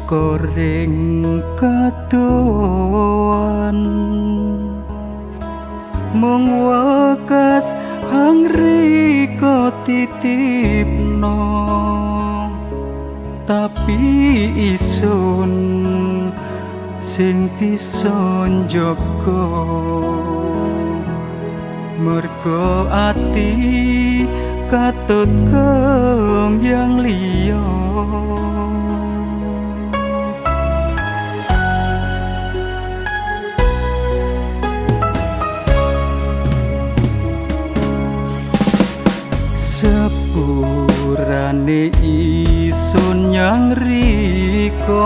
duka ring kadoan mung wekas hang riko titipno tapi isun sing bisa njaga mergo ati katut kembyang liya. Sepurane isun nyang riko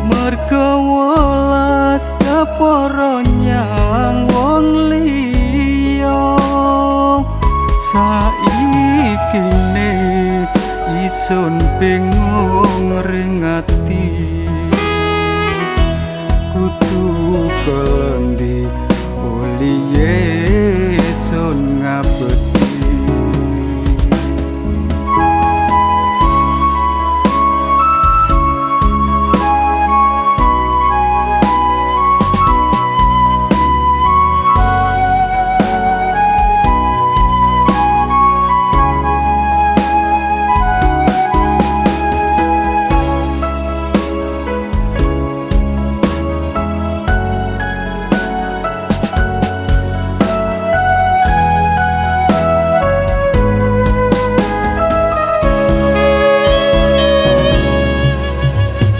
mergo welas kepara nyang wong liya. Saiki ne isun bingung ring ati kudu kelendi oliye sun ngabeti.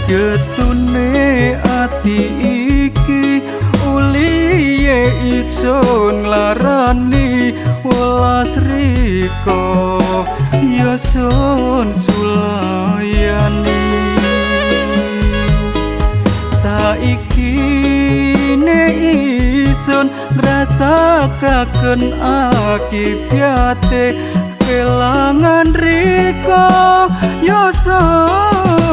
Getune ati iki uliye isun nglarani welas riko ya sun sulayani. Saiki ne isun ngrasakaken akibate kelangan riko ya selawase.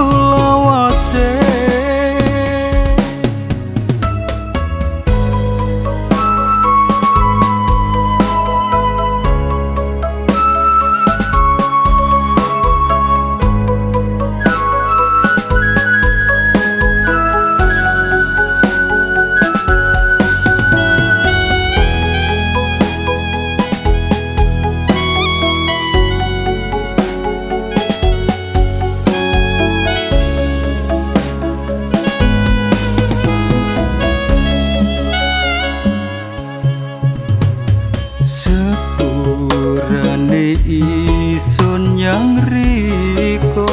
Sepurane isun nyang riko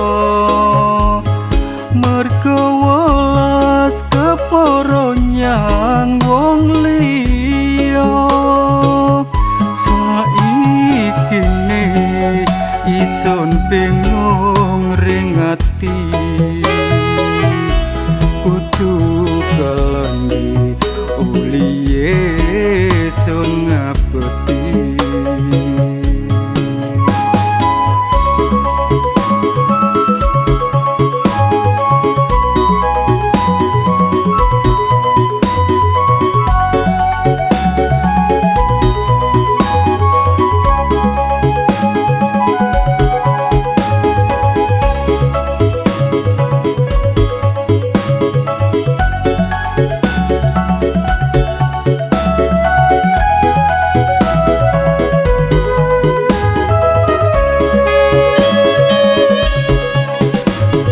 mergo welas kepara nyang wong liya. Saiki ne isun bingung ring ati kudu kelendi uliye sun ngabeti.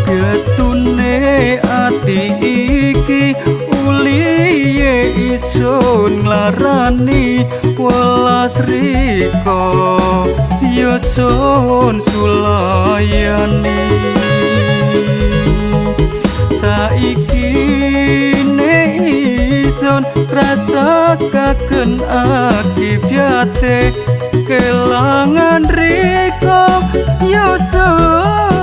Getune ati iki uliye isun nglarani welas riko ya sun sulayani. Saiki ne isun rasakaken akibate kelangan riko ya selawase.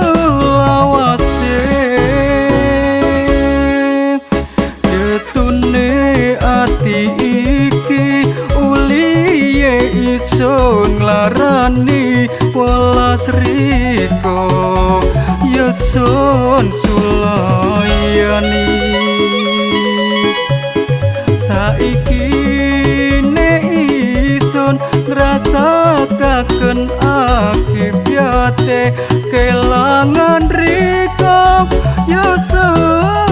Getune ati iki uliye isun nglarani welas riko ya sun sulayani. Saiki ne isun Ngrasakaken akibate kelangan rika ya selawase.